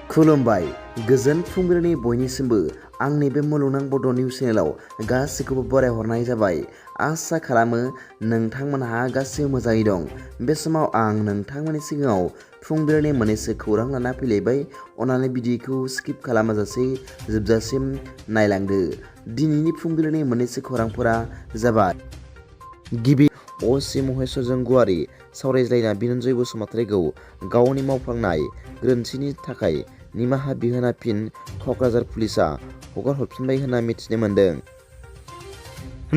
खुलुमबाय गोजोन फुंबिलिनि बयनिसिमबो आंनि बे मुलुगनां बड' निउस चेनेलाव गासैखौबो बरायहरनाय जाबाय। आसा खालामो नोंथांमोनहा गासैबो मोजाङै दं। बे समाव आं नोंथांमोननि सिगाङाव फुंबिलिनि मोननैसो खौरां लाना फैलायबाय। अन्नानै भिडिअखौ स्किप खालामाजासे जोबजासिम नायलांदो। दिनैनि फुंबिलिनि मोननैसो खौरांफोरा जाबाय। गिबि असि महेश्वरजों गुवारै सावरायज्लायना बिनन्जय बसुमतारीखौ गावनि मावफ्लांनाय गोरोन्थिनि थाखाय निमाहा बिहोना फिन क'क्राझार पुलिसआ हगार हरफिनबाय होनना मिथिनो मोन्दों।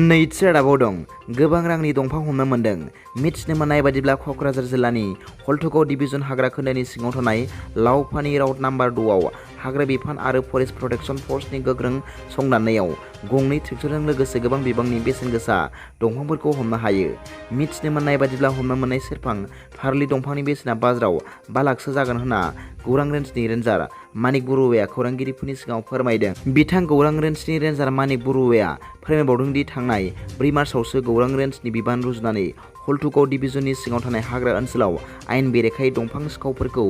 नैथि रादाबाव दं गोबां रांनि दंफां हमनो मोन्दों। मिथिनो मोननाय बादिब्ला क'क्राझार जिल्लानि हल्टुगाव डिभिजन हाग्रा खोन्दोनि सिङाव थानाय लावफानि राउत नाम्बार 2 आव हाग्रा बिफान आरो फरेस्ट प्रटेक्शन फर्सनि गोख्रों संदाननायाव गंनै ट्रेक्टरजों लोगोसे गोबां बिबांनि बेसेन गोसा दंफांफोरखौ हमनो हायो। मिथिनो मोननाय बादिब्ला हमनो मोननाय सेरफां फारलि दंफांनि बेसेना बाजाराव 5 लाखसो जागोन होनना गौरां रेन्जनि रेन्जार मानिक बरुवाया खौरांगिरिफोरनि सिगाङाव फोरमायदों। बिथां गौरां रेन्जनि रेन्जार मानिक बरुवाया फोरमायबावदों दि थांनाय 4 मार्चआवसो गौरां रेन्जनि बिबान रुजुनानै हल्टुगाव डिभिजननि सिङाव थानाय हाग्रा ओनसोलाव आयेन बेरेखायै दंफां सिखावफोरखौ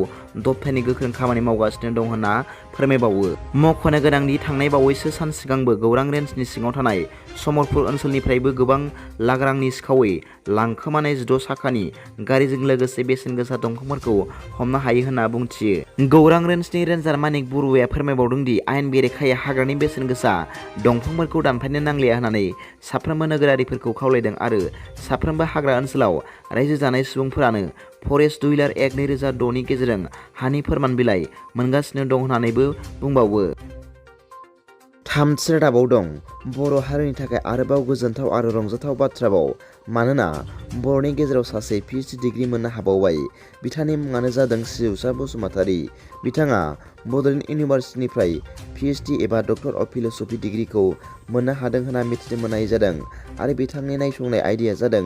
दबथायनो गोख्रों खामानि मावगासिनो दं होनना फोरमायबावो। मख'नो गोनांदि थांनाय बावैसो सान सिगांबो गौरां रेन्जनि सिङाव थानाय समरपुर ओनसोलनिफ्रायबो गोबां लाख रांनि सिखावै लांखोमानाय 16 साखानि गारिजों लोगोसे बेसेन गोसा दंफांफोरखौ हमनो हायो होनना बुंथियो। गौरां रेन्जनि रेन्जार मानिक बरुवाया फोरमायबावदों दि आयेन बेरेखायै हाग्रानि बेसेन गोसा दंफांफोरखौ दानफायनो नांलिया होननानै साफ्रोमबो नोगोरारिफोरखौ खावलायदों आरो साफ्रोमबो हाग्रा ओनसोलाव रायजो जानाय सुबुंफोरानो फरेस्ट डुइलार एक्ट 2006 नि गेजेरजों हानि फोरमान बिलाइ मोनगासिनो दं होननानैबो बुंबावो। थामथि रादाबाव दं बर' हारिनि थाखाय आरोबाव गोजोनथाव आरो रंजाथाव बाथ्राबाव, मानोना बर'नि गेजेराव सासे PhD डिग्री मोननो हाबावबाय। बिथांनि मुङानो जादों सिजौसा बसुमतारी। बिथाङा बड'लेण्ड इउनिभार्सिटिनिफ्राय PhD एबा डक्टर अफ फिल'सफी डिग्रीखौ मोननो हादों होनना मिथिनो मोननाय जादों आरो बिथांनि नायसंनाय आयदाया जादों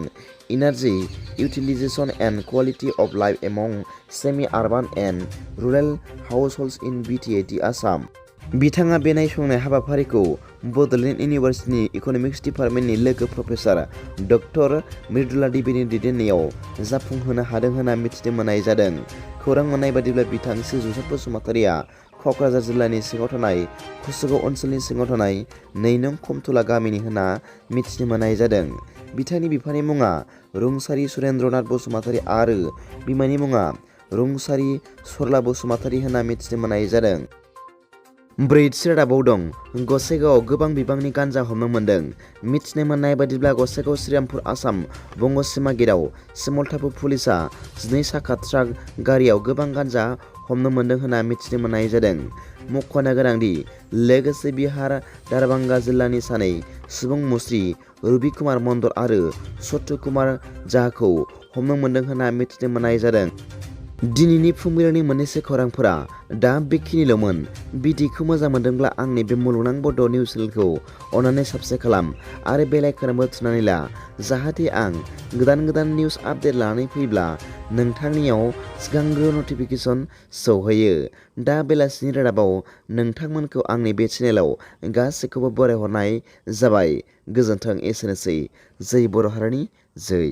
energy utilisation and quality of life among semi urban and rural households in BTAD Assam. बिथाङा बे नायसंनाय हाबाफारिखौ बड'लेण्ड इउनिभार्सिटिनि इक'नमिक्स डिपार्टमेन्टनि लोगो प्रफेसार डक्टर मृदुला देबीनि दैदेननायाव जाफुंहोनो हादों होनना मिथिनो मोननाय जादों। खौरां मोननाय बादिब्ला बिथां सिजौसा बसुमतारीया क'क्राझार जिल्लानि सिङाव थानाय कुसुगाव ओनसोलनि सिङाव थानाय 2 नं खमथुला गामिनि होनना मिथिनो मोननाय जादों। बिथांनि बिफानि मुङा रुंसारि सुरेन्द्रनाथ बसुमतारी आरो बिमानि मुङा रुंसारि सरला बसुमतारी होनना मिथिनो मोननाय जादों। ब्रैथि रादाबाव दं गसाइगावआव गोबां बिबांनि गान्जा हमनो मोन्दों। मिथिनो मोननाय बादिब्ला गसाइगाव श्रीरामपुर आसाम बंग सीमा गेटआव सिमलतापुर पुलिसआ 12 साखा ट्राक गारियाव गोबां गान्जा हमनो मोन्दों होनना मिथिनो मोननाय जादों। मख'नो गोनांदि लोगोसे बिहार दारभांगा जिल्लानि सानै सुबुं मुस्रि रबि कुमार मण्डल आरो सत्य कुमार झाखौ हमनो मोन्दों होनना मिथिनो मोननाय जादों। दिनैनि फुंबिलिनि मोननैसो खौरांफोरा दा बेखिनिल'मोन। भिडिअखौ मोजां मोनदोंब्ला आंनि बे मुलुगनां बड' निउस चेनेलखौ अन्नानै साबस्क्राइब खालाम आरो बेल आइकनबो थुनानै ला, जाहाथे आं गोदान निउस आपडेट लानानै फैब्ला नोंथांनियाव सिगांग्रो नटिफिकेसन सौहैयो। दा बेलासिनि रादाबाव नोंथांमोनखौ आंनि बे चेनेलाव गासैखौबो बरायहरनाय जाबाय। गोजोन्थों। एसेनोसै। जै बर' हारिनि जै।